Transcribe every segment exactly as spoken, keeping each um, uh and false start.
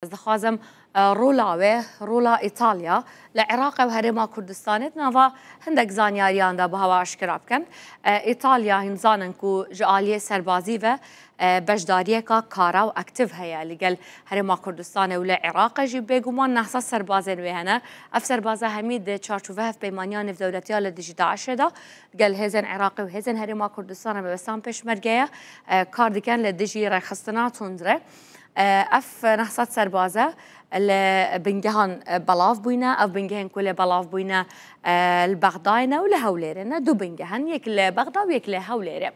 Ez dixwazim e, rola wê, rola Îtalya li Iraqê û Herêma Kurdistanê di nava hindek zanyariyan de bi hewa aşkera bikin. E, Îtalya hîn zanin ku ji aliyê serbazî ve e, beşdariyeka kara û aktîf heye li gel Herêma Kurdistanê û li Iraqê jî bêguman neh sed serbazên wê hene. Ev serbaza hemî di çarçoveya hevpeymaniya nêvdewletiya li dijî DAIŞê de gel hêzên Iraqê û hêzên Herêma Kurdistanê bi westan pêşmergeye e, kar dikin li dijî rêxistina tundre. E, ev neh sed serbaze li bingehan e, belav bûyne. Ev bingehên ku lê belav bûyne e, li Bexdayê ne û li Hewlêrê ne. Du bingeh in, yek li Bexda û yek li Hewlêrê.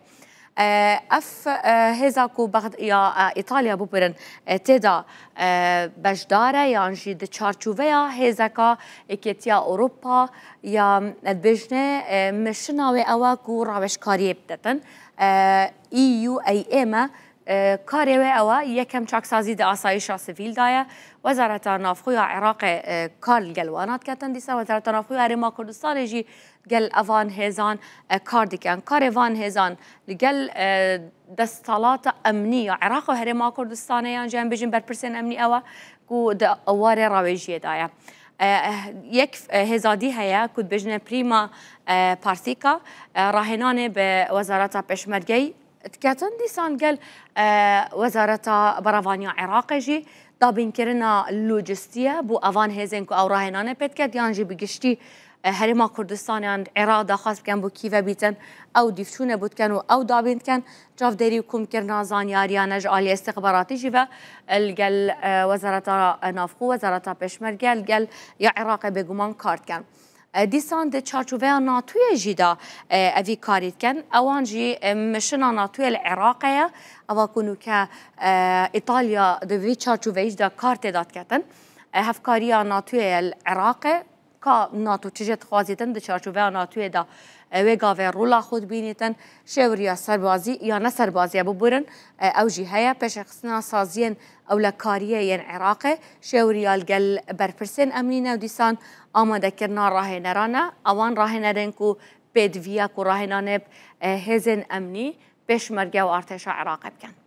E, ev e, hêza ku Bexd ya e, Îtalya bibirin e, tê de e, beşdar e yan jî di çarçoveya hêzeka Yekêtiya Ewropa ya dibêjne e, mişina wê ew e ku rawêjkariyê bidetin. E, E U A M e, karê wê ew e, yekem çaksazî di asayîşa sivîl de ye. Wezareta Navxwe ya Iraqê e, kar li gel wana diketin. Dîsa Wezareta Navxwe ya Herêma Kurdistanê jî gel evan hêzan e, kar dikin. Karê van hêzan li gel e, destalata emnî ya Iraq û Herêma Kurdistanê yan jî em bêjin berpirsên emnî ew e ku di warê rawêjiyê de ye. E, yek e, hêza dî heye ku dibêjine Prima e, Partîka e, rahênanê bi Wezareta Pêşmergeyî diketin. Dîsan gel e, Wezareta Berevaniya Iraqê jî dabînkirina lojistî ye bo evan hêzên ku ew rahênanê pê diket yan jî bi giştî e, Herêma Kurdistanê yan Iraq daxwaz bikin bo kî ve bîtin, ew dîvçûnê bo dikin û ew dabîn dikin. Çavdêrî û komkirina zanyariyan e ji aliyê îstixbaratî jî ve e, li gel e, Wezareta Navxwe, Wezareta Pêşmerge, li gel ya Iraqê bêguman kar dikin. E, dîsan di çarçoveya NATOyê jî de e, evî karî dikin. Ewan jî e, mişina NATOyê li Iraqê ye. Eva ku nûke e, Îtalya di vî çarçoveyî jî de kar tê de diketin. E, hevkariya NATOyê ye li Iraqê. Ka NATO çi jê dixwazîtin di çarçoveya NATOyê de e, wê gavê rola xwe dibînîtin. Şêwiriya serbazî ya ne serbazî ye bibirin e, ew jî heye. Pêşexistina saziyên ewlekariyê yên Iraqê, şêwiriya li gel berpirsên emnî ne û dîsan amadekirina rahêneran e. Ewan rahênerên ku pêdiviya ku rahênanê bi e, hêzên emnî, pêşmerge û artêşa Iraqê bikin.